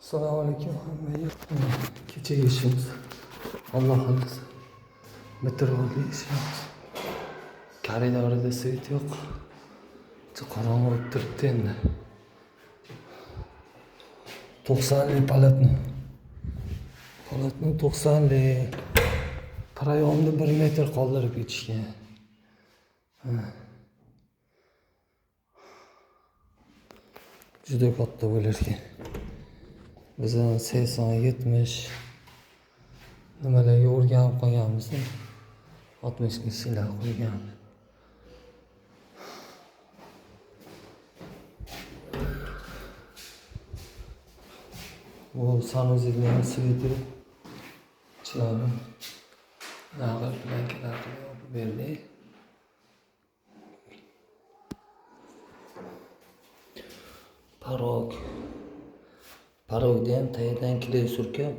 Assalomu alaykum hammaga. Kechagi ishimiz Alloh xohlasa bitirib oldik ishimiz. Koridorda svet yo'q. Qorong'i bo'lib turibdi endi. 90lik polotno. Polotno 90lik. Proyomni 1 metr qoldirib ketishgan. Juda katta bo'lar ekan. Biz 80, 70 nimalarga o'rganib qolganmiz. 60 ishlar qo'yganmiz. Bu sanuzellarning sveti chiroyli. Nag'il plankalar qilib yopib berdik. Parok. Parokda ham tagidan kley surkab,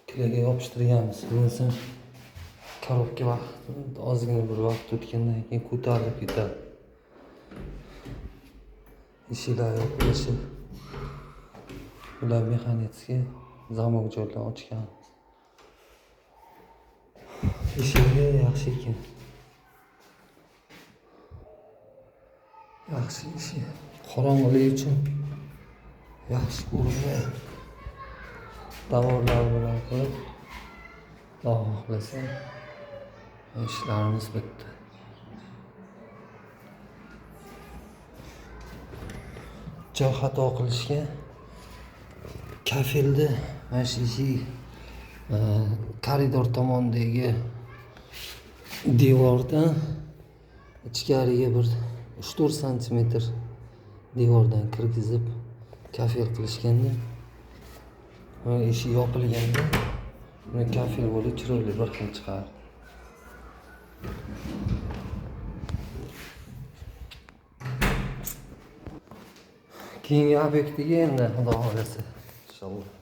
kleyga yopishtirganmiz. Bo'lmasa korobka vaqt ozgina bir vaqt o'tgandan keyin ko'tarilib ketadi. Eshiklar yopilishi. Ular mexanический zamok joylar ochgan. Eshigi yaxshi ekan. Yaxshi eshik. Qorong'ilik uchun yaxshi ko'rinmaydi. Davorlar bilan qilib, Xudo xohlasa ishlarimiz bitdi. Joy xato qilishgan. Kafelda mana shu eshik koridor tomondagi devordan ichkariga bir 3-4 santimetr devordan kirgizib kafel qilishganda, eshik yopilganda uni kafel bo'lib chiroyli bir xil chiqardi. Keyingi obyektiga endi Xudo xohlasa inshaalloh.